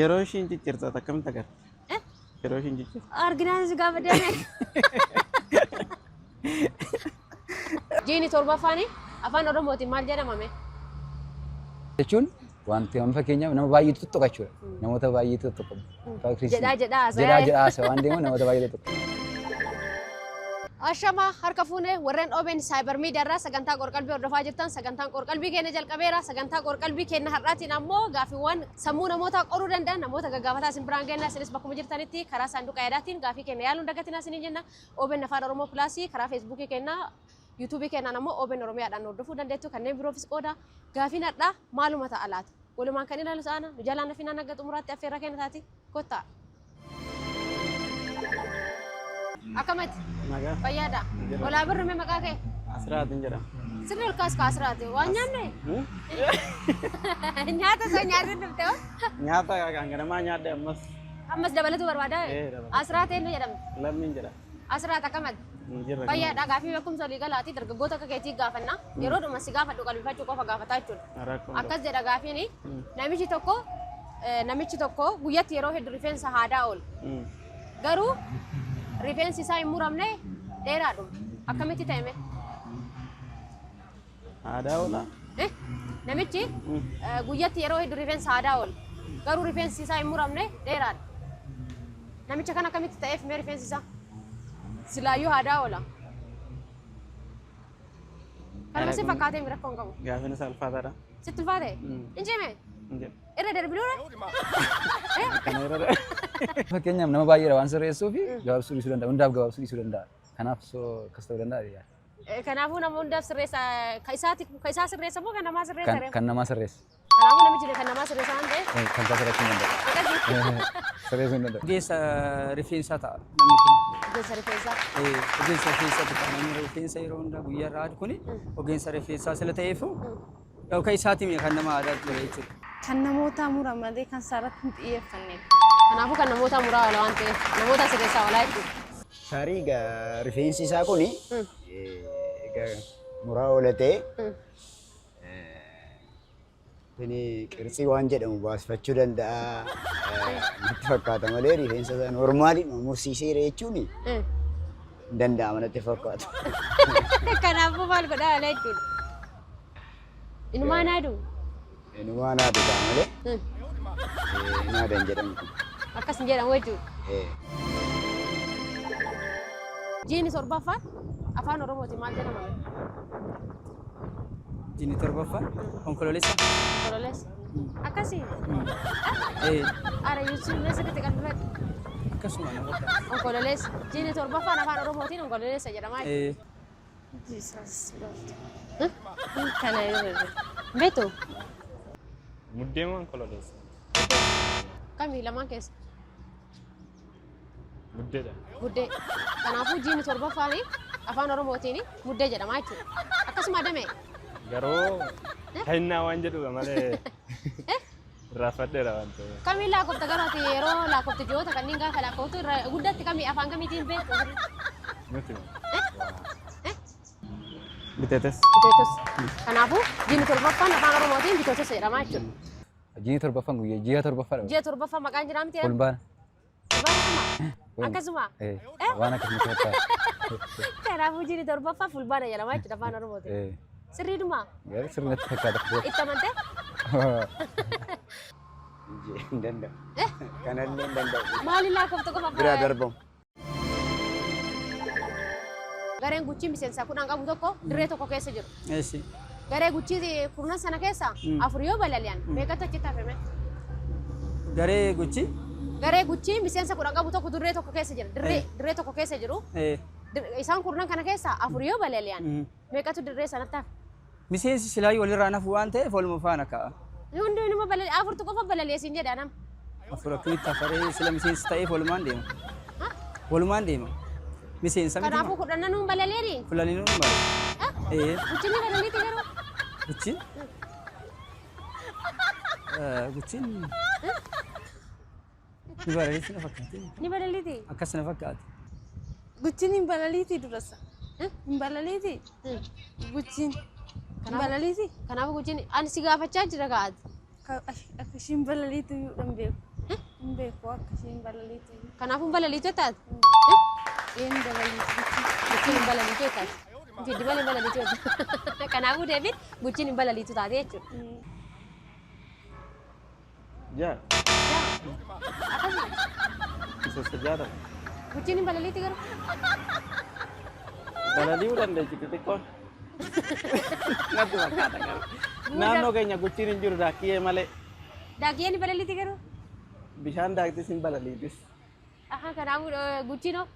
Yeroo ishiin ciccirtu ati akkamitti agarte? Eh? Yeroo ishiin ciccirtu. Arginaan si gaafa deeme. Jiini torbaffaani afaan Oromootiin maal jedhamame? Jechuun wanti amma fakkeenyaaf nama baay'eetu tuttuqa jechuudha. Namoota baay'eetu tuttuqa. Jedhaa jedhaa haasa'aa. Jedhaa jedhaa haasa'aa waan deemu namoota baay'eetu tuttuqa. Ashamaa harka fuune warreen OBN Cyber Media irraa sagantaa qorqalbii hordofaa jirtan sagantaan qorqalbii keenya jalqabeera. Sagantaa qorqalbii keenya har'aatiin ammoo gaaffiiwwan sammuu namootaa qoruu danda'an namoota gaggaafataa isin biraan geenna. Isinis bakkuma jirtanitti karaa saanduqa yaadaatiin gaaffii keenya yaaluun dagatinaa isiniin jenna. OBN Afaan Oromoo Pilaasii karaa Feesbuukii keenya Yuutuubii keenyaan ammoo OBN Oromiyaadhaan hordofuu dandeettu. Kanneen biroofis qooda. Gaaffiin har'aa maaluma ta'a laata? Walumaan kan ilaalu sa'aana nu jalaan hafinaan hanga xumuraatti affeerraa keenya taati. Kottaa. Akkamati? Nagaa. Fayyaadha. Jira. Olaa birri mee maqaa kee? Asiraatiin jedhama. Sirni ol kaas kaasiraati. Waan nyaanne? Nyaata osoo nyaatni dhufte hoo? Nyaata kan ganamaa nyaadhe ammas. Ammas dabalatuu barbaada? Ee, dabalata. Asiraat eenyu jedhamti? Lammiin jedhama. Asiraat akkamati? Jirra. Fayyaadha. Gaaffii beekumsa olii galaati. Dargaggoota akka keetii gaafanna. Yeroodhuma si gaafadhu qalbifachuu qofa gaafataa jechuudha. Rakkoon Akkas jedha gaafiin namichi tokko namichi tokko guyyatti yeroo hedduu rifeensa haadaa oola. Garuu rifeensi isaa hin muramne dheeraadhuma. Akkamitti ta'e mee? Aadaa oolaa. Eh? Namichi guyyatti yeroo hedduu rifeensa haadaa oola. Garuu rifeensi isaa hin muramne dheeraadha. Namicha kana akkamitti ta'eef mee rifeensi isaa? Silaayyuu haadaa oola. Kanuma si fakkaatee mi rakkoo hin qabu. Gaaffiin isaa ulfaataadha. Sitti ulfaate? Hin cime? Hin jedhu. Irra darbinuure? Kana irra Fakkeenyaaf nama baay'eedha waan sirreessuu fi gabaabsuu dhiisuu danda'a. Hundaaf gabaabsuu dhiisuu danda'a. Kanaaf soo akkas ta'uu danda'a yaada. Kanaafuu nama hundaaf sirreessa ka isaati ka isaa sirreessa moo kan namaa sirreessa Kan ree? kan namaa sirreessa. Kanaafuu namichi kan namaa sirreessa waan ta'eef Kan isaa sirreessuu hin danda'u. akkasii Sirreessuu hin danda'u. Ogeessa rifeensaa ta'a namni kun. ogeessa rifeensaa. Ogeessa rifeensaa ta'a namni rifeensa yeroo hundaa guyyaa irraa haadu kuni ogeessa rifeensaa sila ta'eefu yookaan isaatiin kan nama aadaa ture jechuudha. Kan namootaa mura malee kan isaarratti hin xiyyeeffanne. Kanaafuu kan namootaa muraa oola waan ta'eef namoota sirreessaa oolaa jechuudha. Tarii egaa rifeensi isaa kuni egaa muraa oola ta'e Inni qirtsii waan jedhamu baasfachuu danda'a natti fakkaata malee rifeensa isaa normaaliidhuma mursiiseera jechuun hin danda'ama natti fakkaatu. Kanaafuu maal godhaa oola jechuudha. Inumaa naadu. Inumaa naadu ta'a malee naada hin jedhamu kun. Akkas hin jedhamu jechuudha. Jiini torbaffaan afaan Oromootiin maal jedhama? Jiini torbaffaan onkoloolessa. Onkoloolessa. Akkasii. Ee, Ara Yuusuf mee sirriitti qalbifadhu. akkasuma na bakka. Onkoloolessa. Jiini torbaffaan afaan Oromootiin onkoloolessa jedhama. Ee, Jesus Lord. Kana irra jira. Beektu Muddee moo onkololeessa? kamii lamaan keessa? Muddeedha. Muddee. Kanaafuu jiini torbaffaan afaan Oromootiin muddee jedhama jechuudha. Akkasuma adame. Garuu ta'innaa waan jedhudha malee irraanfadheera waan ta'eef. Kamiin lakkoofta garuu ati yeroo lakkoofte ji'oota kanneen gaafa lakkooftu irra guddatti kamii afaan kamiitiin beektu? Nuti Biteetes. Bitootessa. Kanaafuu jiini torbaffaan afaan Oromootiin bitootessa jedhama jechuudha. Ji'i torbaffaan guyyaa ji'a torbaffaadha. Ji'a torbaffaa maqaan jiraa miti? Fulbaana. Fulbaana Akkasuma. Eh, waan akkasumatti fakkaata. Kanaafuu jiini torbaffaa fulbaana jedhama jechuudha afaan Oromootiin. Eh, Sirriidhuma garuu sirrii natti fakkaata. itti amantee? Hin danda'u. Kanallee hin danda'u. Maaliin lakkoofta qofa Biraa darbamu. Gareen guchii miseensa 10 qabu tokko dirree tokko keessa jiru. Eessi. Garee guchii kurnan sana keessa afur yoo balali'an meeqatu achitti hafeme? Garee guchii. Garee guchii miseensa 10 qabu tokko dirree tokko keessa jira. Dirree dirree tokko keessa jiru. Isaan kurnan kana keessa afur yoo balali'an meeqatu dirree sanatti hafe? Miseensi silaayyuu walirraa nafu waan ta'eef waluma faana ka'a. Hundi inuma balali'a afurtu qofa balali'a siin jedha nama. Afur akkamitti hafaree sila miseensi ta'eef walumaan deema. Walumaan deema. Miseensa miti. Kanaafuu kudhannanuun balali'anii? Fulaniinuu hin balu. Ee. Guchinni balaliiti garuu. Guchiin? Guchiin ni balaliiti na fakkaate. Ni balaliiti. Akkas na fakkaate. Guchiin hin balaliitii durasa. Hin balaliitii? Guchiin hin balaliitii? Kanaafuu guchiin ani si gaafachaa jira kaa'ati. Akka ishiin balaliitu iyyuu hin beeku. Hin beeku akka isheen balaliitu. Kanaafuu hin balaliitu taate? Een balaliitu guchiin. Guchiin hin balaliitu taate. Fiddi malee hin balaliitu taate. Kanaafuu deebiin guchiin hin balaliitu taate jechuudha. Ja'a. Akkasuma. Miseensa 60. Guchiin hin balaliitu garuu. Balali'uu dandeechi xixiqqoon. Natti fakkaata garuu. Naannoo keenya guchiin hin jiru daakiyyee malee. Daakiyyeen hin balaliitu garuu. Bishaan daaktis hin balaliitis. Aha, kanaafuu guchiin hoo?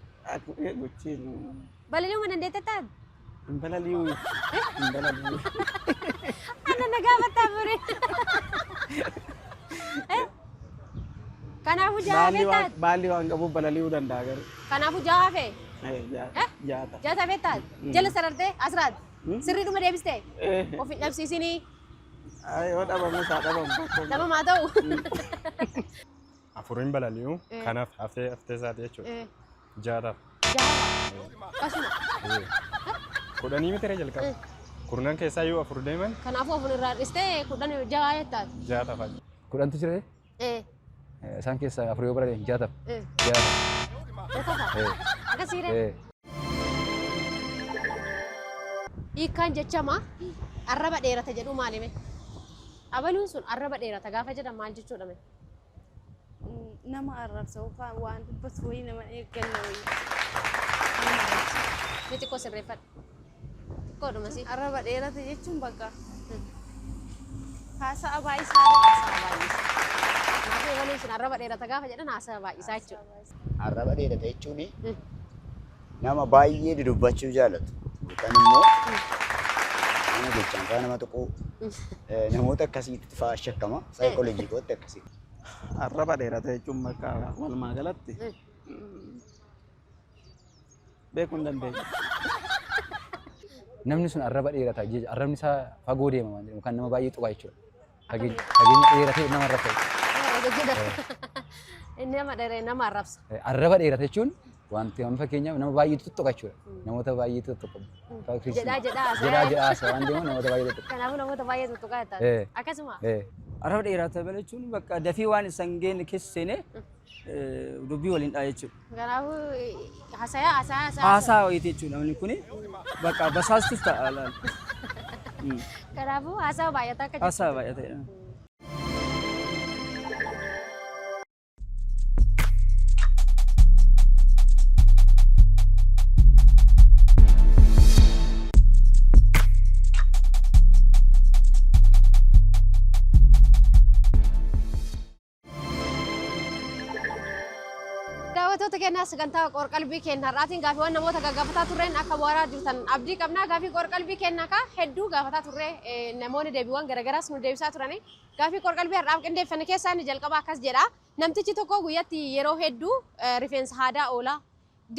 Guchiin Balali'uu dandeette taate? hin balali'uu. Hin balali'uu. Ana na gaafataa ture. Kanaafuu jaha Baalli hafee waan taate? baalli waan qabuuf balali'uu danda'a garuu. Kanaafuu jaha hafee? Eh, jaata. Jaha hafee taate? Jala sarartee asiraat? Sirriidhuma deebistee? Eh, Of hin dhabsiisinii? Ay, yoo dhabame isaa dhabamu bakka. Dhabamaa ta'u? Afuriin balali'u kanaaf haftee haftee isaati jechuudha. Jaataaf. Jaha. Akkasuma. Kudhanii miti ree jalqaba. Kurnan keessaa yoo afur deeman Kanaafuu afur irraa hir'istee kudhan jaha jettaati. jaataaf. Kudhantu jira. Isaan keessaa afur yoo balali'an jaataaf. Jaataaf. Jaatafa. Akkasiire. Hiikkaan jechama arraba dheerata jedhu maalime? Abaluun sun arraba dheerata gaafa jedhan maal jechuudha mee? Nama arrabsa yookaan waan dubbatu wayii nama hin eegganne wayii. Nama arrabsa. Mee xiqqoo sirreeffadhu. Xiqqoodhuma si. Arraba dheerate jechuun bakka haasa'a baay'isaa. Haasa'a baay'isa. Kanaafuu abaluun sun arraba dheerata gaafa jedhan haasa'a baay'isaa jechuudha. Arraba dheerata jechuun nama baay'ee dudubbachuu jaalatu yookaan immoo nama jechaan fa'aa nama tuquu namoota akkasiitti fa'aa shakkama. Saayikooloojii kootti akkasii. Arraba dheerata jechuun bakka walumaa galatti beekuu hin dandeenye. Namni sun arraba dheerata jecha arrabni isaa fagoo deema waan jedhamu kan nama baay'ee tuqa jechuudha. Fageenya fageenya dheeratee nama arrabsa. Inni nama dheeree nama arrabsa. Arraba dheerata jechuun wanti amma fakkeenyaaf nama baay'eetu tuttuqa jechuudha. Namoota baay'eetu tuttuqa. Jedhaa jedhaa haasa'aa. Jedhaa jedhaa haasa'aa waan deemu namoota baay'ee tuttuqa. Kanaafuu namoota baay'ee tuttuqaa jettaa. Akkasuma. Arraba dheerata jechuun bakka dafii waan isaan geenne keessa seenee dubbii waliin dha jechuudha. Kanaafuu haasa'aa haasa'aa haasa'aa. Haasaa wayiiti jechuudha namni kuni bakka basaastus ta'a laal. Kanaafuu haasaa baay'ata akka jechuudha. Haasaa baay'ata. Daawwattoota keenyaa, sagantaa qorqalbii keenya har'aatiin gaafiiwwan namoota gaggaafataa turreen akka bu'aaraa jirtan abdii qabna. Gaafii qorqalbii keenyaa ka hedduu gaafataa turre, namoonni deebiiwwan garagaraas nu deebisaa turani. Gaafii qorqalbii har'aaf qindeeffanne keessaa inni jalqaba akkas jedha. Namtichi tokko guyyatti yeroo hedduu rifeensa haadaa oola.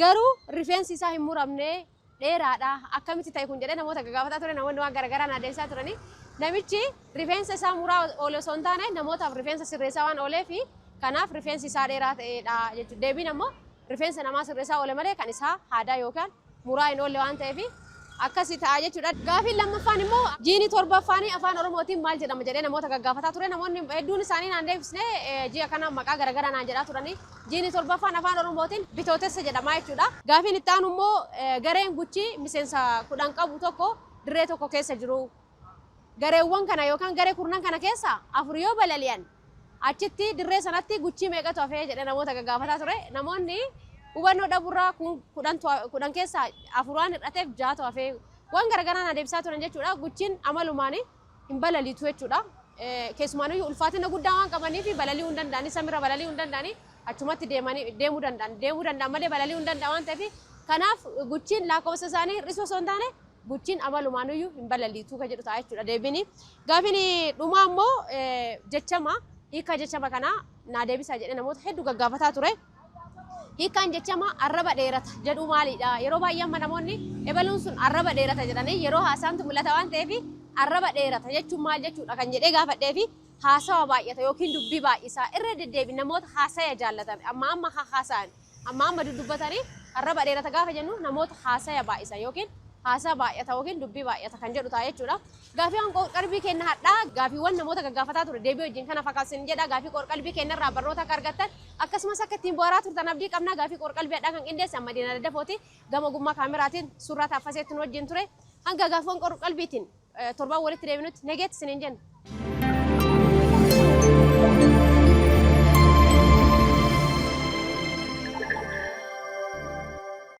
Garuu rifeensi isaa hin muramne, dheeraadha. Akkamitti ta'e kun jedhee namoota gaggaafataa ture, namoonni waan garagaraa na deebisaa turani. Namichi rifeensa isaa muraa oole osoo hin taane namootaaf rifeensa sirreessaa waan ooleefi kanaaf rifeensi isaa dheeraa ta'edha jechuudha. Deebiin ammoo rifeensa namaa sirreessaa oole malee kan isaa haadaa yookaan muraa hin oolle waan ta'eef akkasi ta'a jechuudha. Gaafiin lammaffaan immoo jiini torbaffaanii afaan Oromootiin maal jedhama jedhee namoota gaggaafataa ture. Namoonni hedduun isaanii naan deebisne, ji'a kana maqaa garaagaraa naan jedhaa turani. Jiini torbaffaan afaan Oromootiin Bitootessa jedhama jechuudha. Gaafiin itti aanu immoo gareen guchii miseensa 10 qabu tokko dirree tokko keessa jiru. Gareewwan kana yookaan garee kurnan kana keessa afur yoo balali'an achitti dirree sanatti guchii meeqatu hafee jedhee namoota gaggaafataa ture. Namoonni hubannoo dhaburraa kun 10 keessaa afur waan hir'ateef ja'atu hafee waan garaagaraa na deebisaa turan jechuudha. Guchiin amalumaan hin balaliitu jechuudha. Keessumaanuyyuu ulfaatina guddaa waan qabaniif balali'uu hin danda'ani, samiirra balali'uu hin danda'ani, achumatti deemanii deemuu danda'an malee balali'uu hin danda'an waan ta'eef, kanaaf guchiin lakkoofsa isaanii hir'isuu osoo hin taane guchiin amalumaan hin balaliitu kan jedhu ta'a jechuudha deebiin. Gaafiin dhumaa immoo jechama hiika jechama kanaa naa deebisaa jedhee namoota hedduu gaggaafataa ture. Hiikaan jechama arraba dheerata jedhu maalidha? Yeroo baay'ee amma namoonni ebaluun sun arraba dheerata jedhanii yeroo haasaantu mul'ata waan ta'eef arraba dheerata jechuun maal jechuudha kan jedhee gaafadhee fi haasawa baay'ata yookiin dubbii baay'isaa irra deddeebi namoota haasaya jaallatan, amma amma haasa'an, amma amma dudubbatanii arraba dheerata gaafa jennu namoota haasaya baay'isan yookiin Haasaa baay'ata yookiin dubbii baay'ata kan jedhu ta'a jechuudha. Gaafiiwwan qorqalbii keenya hadhaa gaafiiwwan namoota gaggaafataa ture deebii wajjin kana fakkaatan jedha. Gaafii qorqalbii keenya irraa barnoota akka argattan akkasumas akka ittiin bohaaraa turtan abdii qabna. Gaafii qorqalbii hadhaa kan qindeesse amma Diinaa Daddafooti. Gama ogummaa kaameraatiin suuraa taaffaseetti nu wajjin ture. Hanga gaafiiwwan qorqalbiitiin torbaan walitti deebinutti nageetti isiniin jenna.